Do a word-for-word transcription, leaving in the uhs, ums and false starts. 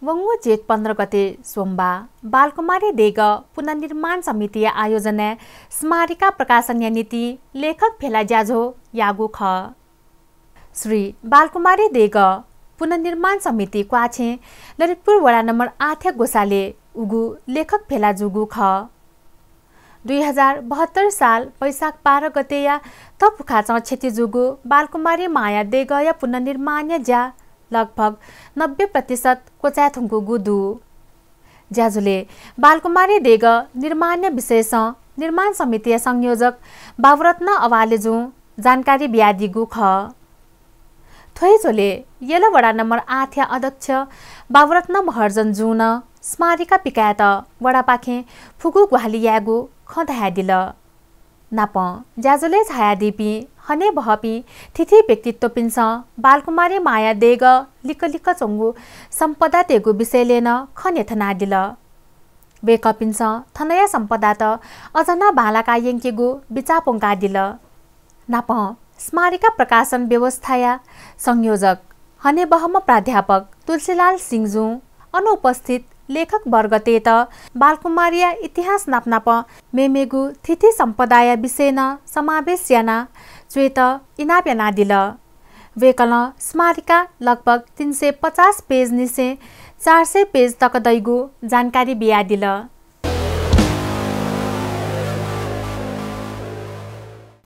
प्वंगू जेठ पन्ध्र गते सोमबाः बालकुमारी देगः पुनर्निर्माण समितिया आयोजनाय् स्मारिका प्रकाशनया निंतिं लेखक भेला ज्याझ्वः याःगु खः। श्री बालकुमारी देगः पुनर्निर्माण समिति क्वाछें ललितपुर वडा नम्बर आठया ग्वसालय् उगु लेखक भेला जूगु खः। दुई हजार बहत्तर साल वैशाख बाह्र गतेया तपुखाचं क्षति जूगु बालकुमारी मांया देगःया पुनर्निर्माणया ज्या लगभग नब्बे प्रतिशत क्वचाये धुंकूगु दु। ज्याझ्वलय् बालकुमारी देगः निर्माणया विषयसं निर्माण समितिया संयोजक बाबुरत्न अवालेजुं जानकारी बियादीगु खः। थ्व हे झ्वलय् यल वडा नम्बर आठया अध्यक्ष बाबुरत्न महर्जनजुं नं स्मारिका पिकायेत वडापाखें फुगू ग्वाहालि यायेगु खँ धयादिल। नापं ज्याझ्वलय् झायादीपिं हनेबहःपिं थीथी व्यक्तित्वपिन्सं बालकुमारी मांया देगः लिक्क लिक्क च्वंगु सम्पदातय्गु विषयलय् नं खँ न्ह्यथनादिल। वय्कःपिन्सं थनया सम्पदात अझ नं बांलाका यंकेगु बिचाः प्वंकादिल। नापं स्मारिका प्रकाशन व्यवस्थाया संयोजक हनेबहःम्ह प्राध्यापक तुलसीलाल सिंहजुं अनुपस्थित लेखक वर्गतय्त बालकुमारीया इतिहास नापनापं मेमेगु थीथी सम्पदाया विषय नं समावेश याना च्वयेत इनाप यानादिल। वय्कलं स्मारिका लगभग तीन सय पचास पेज निसें चार सय पेज तक दइगु जानकारी बियादिल।